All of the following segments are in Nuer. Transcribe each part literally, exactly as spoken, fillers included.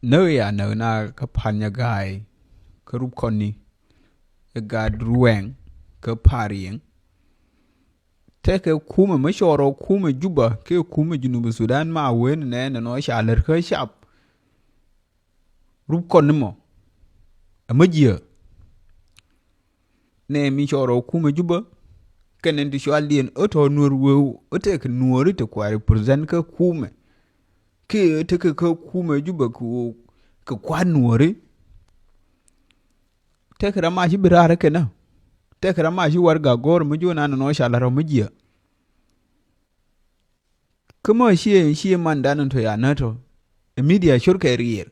Näk ya näk na kä Pan Nyaga̱a̱y, kä Rupkɔni, ɛ gat Ruɛŋ, kä Pariɛŋ. Tekɛ kumɛ mi cɔɔr ɔ kumɛ Juba kiɛ kumɛ Junub Sudan ma wen nɛ nɛ nɔ ca lär kä cap. Rupkɔni mɔ ɛ mi jiɛ. Nɛ mi cɔɔr ɔ kumɛ Juba kɛn ɛn ti cɔaldiɛn ɛ tɔ Nuɔr weu, ɛ tekɛ Nuɔri ti kua represent kä kumɛ. Kiɛ ɛ tekɛ kä kumɛ Juba kɛ wä kɛ kua̱r Nuɔri. Tekɛ ram a ci bi raar kɛn ɛ. Tekɛ ram a ci warɛga go̱o̱r mi jiɔ na nɔ ca la̱r ɔ mi jiɛ. Kä mä ciɛ ciɛ mandan tɔ ya nä tɔ. Ɛ media cor kɛ riɛr.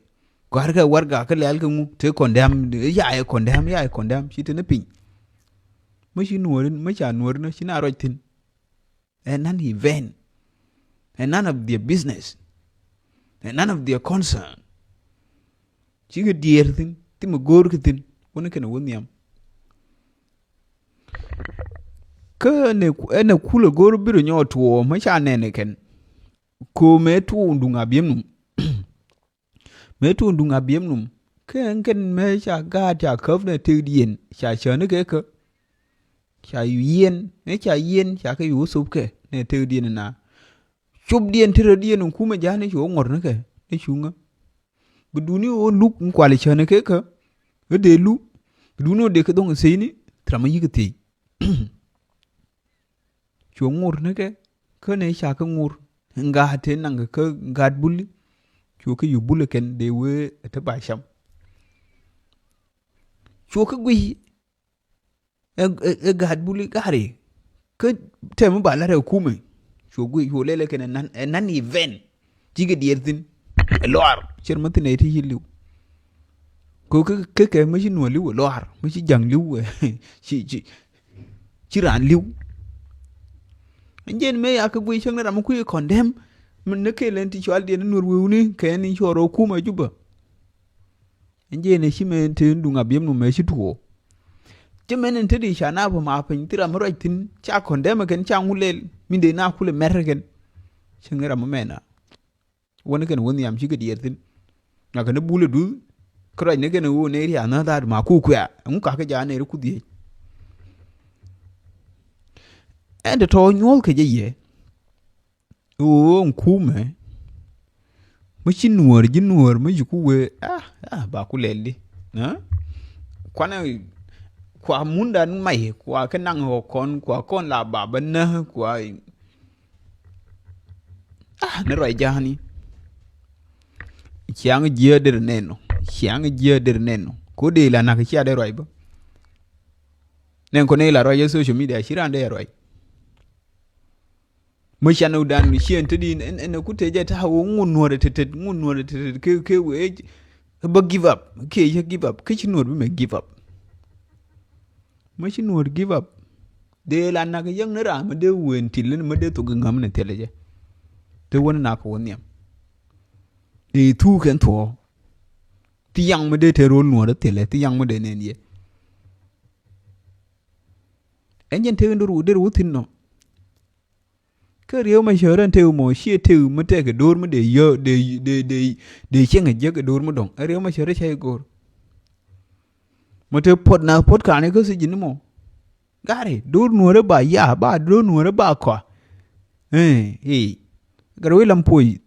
Kua̱r kɛ warɛga kä lɛl kɛ ŋu te condemn, ya ɛ condemn, ya ɛ condemn ci te ni piny. Mä ci Nuɔri, mä ca Nuɔri nä ci na ruac thi̱n. Ɛ none event. Ɛ none of their business. Ɛ none of their concern. Cikɛ diɛɛr thi̱n, thimɛ go̱o̱r kɛ thi̱n, wä ni kɛn wä nhiam. Kä ɛn ɛ kulɛ go̱o̱r bi rɔ nyɔk tuɔɔk mä ca nɛn ɛ kɛn. Ko̱o̱mɛ tuɔɔk duŋ a biɛm num. Mëë tuun duŋ a biɛm num. Kä ɛn kɛn mëë ca gaat ca käp nɛ tëkdiɛn ca cäni kɛ kä. Ca yu yiɛn, mëë ca yiɛn ca kɛ yu wä thop kɛ nɛ tëkdiɛn na. Copdiɛn ti rɔ̱diɛn in kumɛ ja̱a̱ni cu wä ŋuɔ̱r ni kɛ ni cuŋä. Bi duuni wä luk in kual cäni kɛ kä. Kä dee luk. Bi duuni wä dee kɛ dhoŋ in thecni. Thramä yik in thec. Cuɛ ŋur ni kɛ kä ni ca kä ŋur. Ŋa̱a̱t te naŋ kɛ kä ŋa̱a̱t buli. Cuɛ kä yu buli kɛn dee wee te ba cam. Cuɛ kä guiy ɛ ɛ ɛ ŋa̱a̱t buli gari. Kä tɛm ba lat ɛ kumɛ. Cuɛ guiy cuɛ lɛl ɛ kɛn ɛ nan ɛ nan event. Cikɛ diɛɛr thi̱n. Ɛ lɔaar cɛr mä thi̱n ɛ ti ci li̱w. Kɛ kɛ kɛ kɛ mä ci nuɔ̱ɔ̱r li̱w ɛ lɔaar mä ci ja̱ŋ li̱w ɛ ci ci ci raan li̱w. Ɛn jɛn mëë ya kɛ guiy cäŋ ni ram mi kui̱ condemn. Min ni kɛɛl ɛn ti cɔal diɛn ni nuɔ̱ɔ̱r wewni kɛ ɛn in cuɔr ɛ kumɛ Juba. Ɛn jɛn ɛ ci mɛ te duŋ a biɛm nu mɛ ci tuɔɔ. Ci mɛn in te di ca na bä ma piny thi ram mi ruac thi̱n ca condemn kɛn ca ŋu lɛl min dee na kulɛ mɛr kɛn. Cäŋ ni ram mi mɛn a. Wä ni kɛn wä nhiam cikɛ diɛɛr thi̱n. Ŋa kɛn ni bul ɛ duth kä ruac ni kɛn wä ni riath na dhaat ma ku kuɛ̈ɛ̈ ɛŋu kakä ja̱a̱n ni ri ku dhiec. Ɛn te tɔ̱ nyuɔ̱th kɛ jɛ yɛ. Ɣöö ɛn kumɛ mi ci nuɔ̱ɔ̱r ji̱ nuɔ̱ɔ̱r mi ci ku wee ah ah ba ku lɛl di. Kuanɛ kua mundan may kua kɛ naŋ ɣɔ̱ kɔn kua kɔn la ba bä näk kua. Ah, ni ruac ja̱a̱ni. Ciaŋ jiääk der nɛn nɔ. Ciaŋ jiääk der nɛn nɔ. Ko dee la nak cia dee ruac bä. Nɛn kɔn ila ruac ɛ social media ci raan dee ruac. Mä can wä dan ci ɛn te di ɛn ɛn ku te jɛ ta̱a̱ wä ŋun nuɔ̱ɔ̱rɛ tetet ŋun nuɔ̱ɔ̱rɛ tetet ke ke wee bä give up. Ke cä give up ke ci nuɔ̱ɔ̱r bi mɛ give up. Mä ci nuɔ̱ɔ̱r give up. Dee la nak yäŋ ni raam mi dee wen til ni mi dee thok ŋäm ni thilɛ jɛ. Te wä ni nak kɛ wä nhiam. Dee thuk kɛn thuɔ̱ɔ̱. Thi yaŋ mi dee te ro̱l nuɔ̱ɔ̱r thilɛ thi yaŋ mi dee nɛn yɛ. Ɛn jɛn tek in dor wä der wä thi̱n nɔ. Kä Riek Machar ɛn tëë mɔ ciɛ tëë mi tɛkɛ do̱r mi dee yä dee dee dee dee cieŋ a jiäk ɛ do̱r mi dɔ̱ŋ ɛ Riek Machar ɛ cä i̱ go̱r. Mi te puɔt na puɔt ka̱n i̱ kä thi̱ji̱n ni mɔ. Gari do̱r nuɔ̱ɔ̱rä ba ya ba do̱r nuɔ̱ɔ̱rä ba kɔa. Ëë ëë. Gari wi̱i̱ lam puɔ̱c.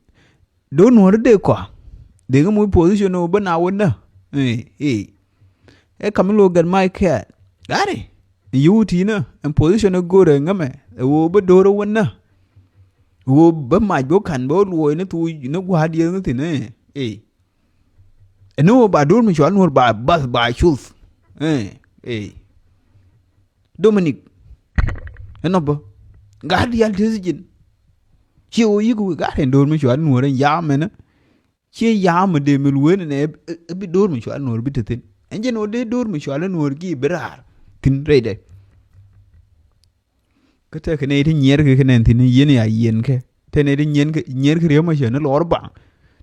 Do̱r nuɔ̱ɔ̱rä dee kɔa. Dee ŋä muc position ɔ bä na wä nä. Ëë ëë. Ɛ kam i̱ lo̱o̱ gɛt mac kɛɛl. Gari. Yio̱w ti̱i̱nä ɛn position ɛ go̱o̱rɛ ŋämɛ ɛ ɣöö bä do̱r ɛ wä nä. Ɣöö bä mac bä ka̱n bä luɔɔc ni thuuc ni gua̱a̱r diɛth ni thi̱n ɛ. Ëë. Ɛn ni ɣöö ba do̱r mi cɔal nuɔ̱ɔ̱r ba bath ba cuth. Ëë. Ëë. Dominic. Ɛn nɔ bä. Ga̱a̱r diaal teth ji̱n. Ci ɣöö yik wee ga̱a̱r ɛn do̱r mi cɔal nuɔ̱ɔ̱r ɛn ya̱a̱ mɛnä. Ciɛ ya̱a̱ mi dee mi lueeni nɛ ɛ bi do̱r mi cual nuɔ̱ɔ̱r bi te thi̱n. Ɛn jɛn ɣöö dee do̱r mi cual nuɔ̱ɔ̱r gi̱i̱ bi raar thi̱n rɛydɛ. Kä tekɛ nɛy ti nyiɛɛrkɛ kɛ nɛn thi̱n yieen ya yieenkɛ. Te nɛy ti nyiɛɛrkɛ nyiɛɛrkɛ Riek Machar ni lɔɔr baŋ.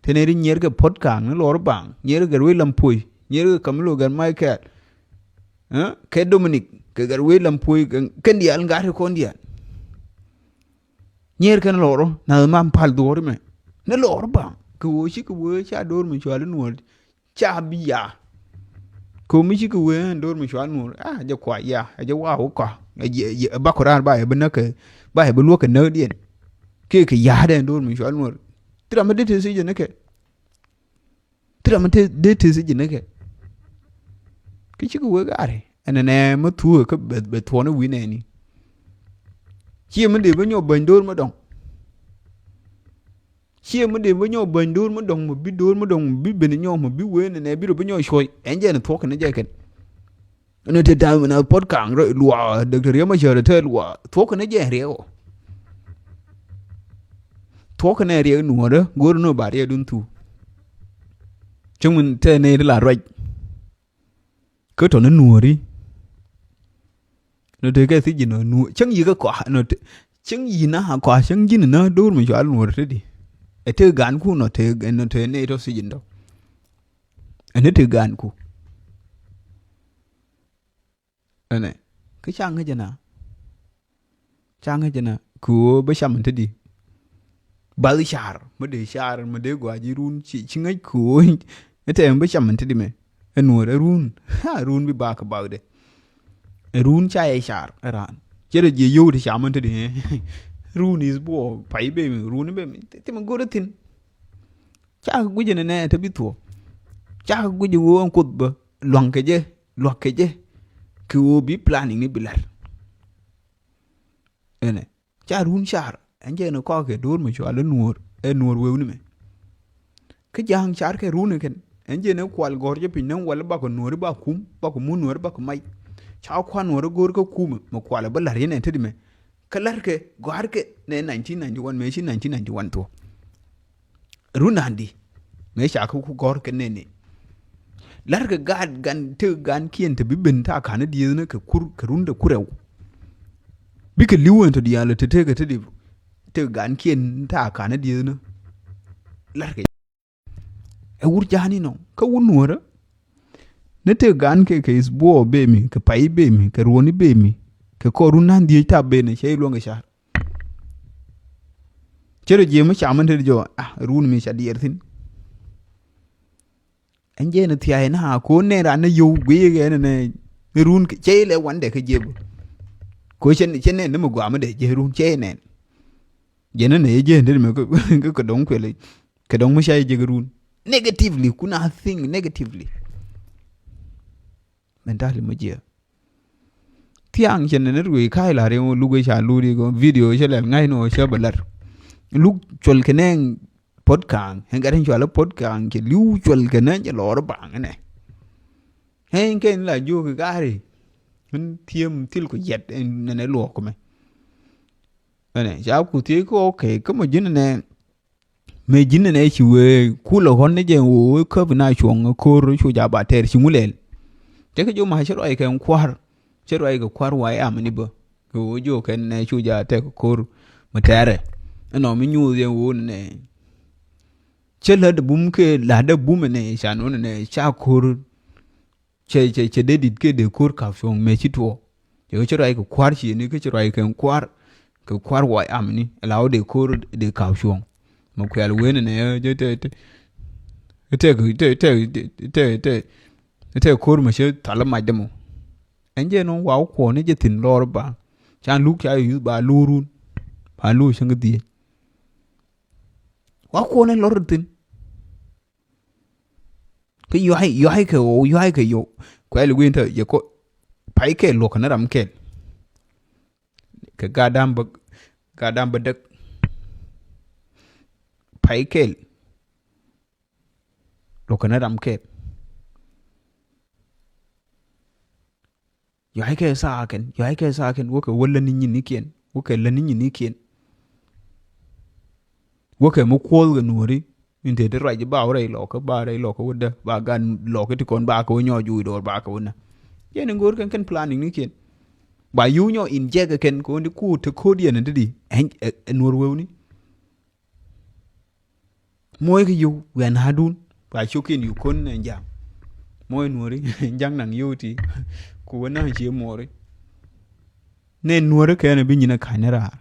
Te nɛy ti nyiɛɛrkɛ Puɔt Kaŋ ni lɔɔr baŋ. Nyiɛɛrkɛ Gatwec Lam Puɔ̱c. Nyiɛɛrkɛ Kamilo Gat Michael. Ɛ kɛ Dominic kɛ Gatwec Lam Puɔ̱c kɛn diaal gat ti kɔn diaal. Nyier kɛn lɔrɔ na ma pal dhuɔri mɛ ni lɔrɔ ba. Kɛ ɣöö cikɛ wee ca do̱r mi cuali nuɔ̱ɔ̱r ca bi ya. Kɛ ɣöö mi cikɛ wee ɛn do̱r mi cuali nuɔ̱ɔ̱r a jɛ kua ya, a jɛ waa wä kɔa. Ɛ bakɔ raar ba ɛ bi näk kɛ, ba ɛ bi luɔk kɛ näk diɛn. Kɛ kɛ ya̱a̱ dɛ ɛn do̱r mi cuali nuɔ̱ɔ̱r. Thil ram mi dee te thiec jɛ ni kɛ. Thil ram mi dee te thiec jɛ ni kɛ. Kɛ cikɛ wee gaari ɛn nɛ mi thuukä bɛ thuɔ̱ni wi̱i̱ nɛɛni. Ciɛ mi dee bi nyɔk bäny do̱r mi dɔ̱ŋ. Ciɛ mi dee bi nyɔk bäny do̱r mi dɔ̱ŋ, mi bi do̱r mi dɔ̱ŋ, mi bi ben nyɔk, mi bi wee nɛ nɛ bi rɔ bi nyɔk cuɔ̱c. Ɛn jɛ ni thuɔ̱k kɛn jɛ kɛn. Ni te da̱a̱m na puɔ̱t ka̱a̱ŋ rɔ luaak, Doctor Riek Machar te luaak. Thuɔ̱k kɛn jɛ riɛk ɔ. Thuɔ̱k kɛn riɛk nuɔ̱ɔ̱rä, go̱o̱r ni ba riɛkdun thuk. Cäŋ min te nɛy ti la ruac. Kä tɔ̱ ni nuɔ̱ɔ̱ri. Nɔ te kɛ thiec ji̱n nɔ nuɔ̱ɔ̱r. Cäŋ yi̱ kä kɔa, nɔ te, cäŋ yi̱ na kɔa, cäŋ ji̱n na do̱r mi cual nuɔ̱ɔ̱r te di. Ɛ te ga̱a̱nku nɔ te, nɔ te nɛy tɔ̱ thiec ji̱n tɔ̱. Ɛn ni te ga̱a̱nku. Ɛnɛ. Kä ca ŋäcä na. Ca ŋäcä na kɛ ɣöö bä cam in te di. Bath car, mi dee car, mi dee gɔaa ji̱ run, ci, ci ŋäc kɛ ɣöö. Ɛ tɛm bä cam in te di mɛ. Ɛ nuɔ̱ɔ̱r ɛ run. Ha, run bi bak kɛ bakdɛ. Ɛ run ca yɛ car, ɛ raan. Cɛ rɛ jiɛ yio̱w ti cam in te di. Run is buɔ, pay ben mi, run ben mi. Ti mi go̱r ɛ thi̱n. Ca kɛ guic ɛn nɛ te bi thuɔ̱k. Ca kɛ guic ɛ ɣöö ɛn Kuoth bä luaŋ kɛ jɛ, lua̱k kɛ jɛ. Kɛ ɣöö bi planning ni bi la̱r. Ɛnɛ. Ca run car, ɛn jɛ ni kɔakɛ do̱r mi cual ɛ nuɔ̱ɔ̱r, ɛ nuɔ̱ɔ̱r wewni mɛ. Kä ja̱a̱ŋ car kɛ run ɛ kɛn, ɛn jɛ ni kual gɔ̱r jɛ piny näŋ wal bakɔ nuɔ̱ɔ̱ri ba kum, bakɔ mun nuɔ̱ɔ̱ri bakɔ mac. Ca kuan nuɔ̱ɔ̱ri go̱o̱r kä kumɛ, mɛ kual ɛ bä la̱r yɛn ɛ te di mɛ. Kä la̱rkɛ, gɔ̱a̱rkɛ, nɛ nineteen ninety-one, mɛ ci nineteen ninety-one thuɔ̱k. Run nandi mëë ca kä ku gɔ̱r kɛ nɛn ni. La̱rkɛ gaat gan te gaankiɛn te bi ben ta̱a̱ ka̱n dieth ni kɛ kur kɛ run te kurɛw. Bikɛ li̱w ɛn te diaal te tekɛ te di te gaankiɛn ta̱a̱ ka̱n dieth ni. La̱rkɛ ɛ wur ja̱a̱n inɔ kä wur nuɔ̱ɔ̱rä. Ni te gaankɛ kɛ isbuɔ bemi kɛ pay bemi kɛ ruɔ̱ni bemi kɛ kɔr run na̱n dhieec ta̱a̱ ben cɛ iluɔ̱ŋ kɛ ca̱r. Cɛ rɔ jiɛ mi cam in te jɔ, ah, run mi ca diɛɛr thi̱n. Ɛn jɛ ni thia̱a̱c na ko nɛn ran ni yio̱w guiy kɛ ni nɛ run cɛ ilɛ wandɛ kä jiɛ bä. Ko cɛ, cɛ nɛn ni mi guam mi dɛ jɛ run cɛ nɛn. Jɛ ni nɛ jɛ ni mi kä, kä, kä dɔŋ kuɛl kɛ dɔŋ mi ca jɛ kɛ run. Negatively, kuna think negatively. Mentality mi jiɛ. Thiaŋ cɛ nɛn ruëë ka̱c la̱r yɛn wä luk ëë ca luk ri kɔ video cɛ lɛl ŋa̱c ni wä cɛ bɛ la̱r. Luk cuɔl kɛ nɛŋ puɔ̱t ka̱a̱ŋ ɛn gat in cual i̱ puɔ̱t ka̱a̱ŋ cɛ li̱w cuɔl kɛ nɛn cɛ lɔɔr i̱ baŋ ɛnɛ. Ɛn kɛn la jiök i̱ ga̱a̱ri. Ɛn thiëm thil kɔ yɛt ɛn nɛn ɛ luɔɔk kɔ mɛ. Ɛnɛ ca ku thiec kɔ okay kä mɔ ji̱n ɛnɛ. Mëë ji̱n ɛnɛ ci wee kulɛ ɣɔn ni jɛ wee käp na cuɔ̱ŋ ko̱r cu ja ba tɛɛr ci ŋu lɛl. Cɛ kɛ jiök ma cä ruac kɛ kua̱r. Cä ruac kɛ kua̱r wa yam ni bä. Kɛ wee jiök kɛn nɛ cu ja tɛk ko̱r mi tɛɛrɛ. Ɛnɔ mi nyuuth yɛ wee nɛ. Cä lät bum kɛ la̱t dee bum ɛnɛ ca nɔn ɛnɛ ca ko̱r. Cɛ, cɛ, cɛ dee dit kɛ dee ko̱r kap cuɔ̱ŋ mëë ci tuɔɔk. Cɛ kɛ cä ruac kɛ kua̱r ci ni kä cä ruac kɛ kua̱r. Kɛ kua̱r wa yam ni la wä dee ko̱r dee kap cuɔ̱ŋ. Mɛ kuɛl wen ɛnɛ jɛ tɛ, tɛ, tɛ, tɛ ko̱r mɛ cɛ thal mac dɛ mɔ. Ɛn jɛ nɔ wa wä kuɔn ni jɛ thi̱n lɔr ba. Can luk ca yuth ba lurun. Ba lur cäŋ kɛ dhiec. Wa kuɔn ni lɔr thi̱n. Kä yuay, yuay kɛ ɣɔw, yuay kɛ yɔw. Kuɛl wi̱i̱n tɛ yɛ kɔ pay kɛl luɔk kɛ ni ram kɛl. Kɛ gadam bä, gadam bä däk. Pay kɛl luɔk kɛ ni ram kɛl. Yuackɛ thaakɛn, yuackɛ thaakɛn, wäkɛ wä lätni nyinikiɛn, wäkɛ lätni nyinikiɛn. Wäkɛ mi kuɔth kɛ nuɔ̱ɔ̱ri in te ti ruac ba wä rɛy lɔkä, ba rɛy lɔkä wädä, ba gan lɔkä ti kɔn ba kɛ wä nyɔɔc juuc dɔɔr ba kɛ wä nä. Yɛn in go̱o̱r kɛn kɛn planning nikiɛn. Ba yio̱w nyɔ inject kɛn kɛ wä ni kuut te ko̱diɛn in te di ɛ nuɔ̱ɔ̱r wewni. Muɔckɛ yio̱w wian na̱a̱dun ba cio̱kiɛn yio̱w ko̱n ɛn ja̱a̱ŋ. Muɔc nuɔ̱ɔ̱ri ja̱ŋ naŋ yio̱w ti ku wä na̱a̱ŋ cie muɔɔri. Nɛ nuɔ̱ɔ̱ri kɛn bi nyin ɛ ka̱ny ni raar.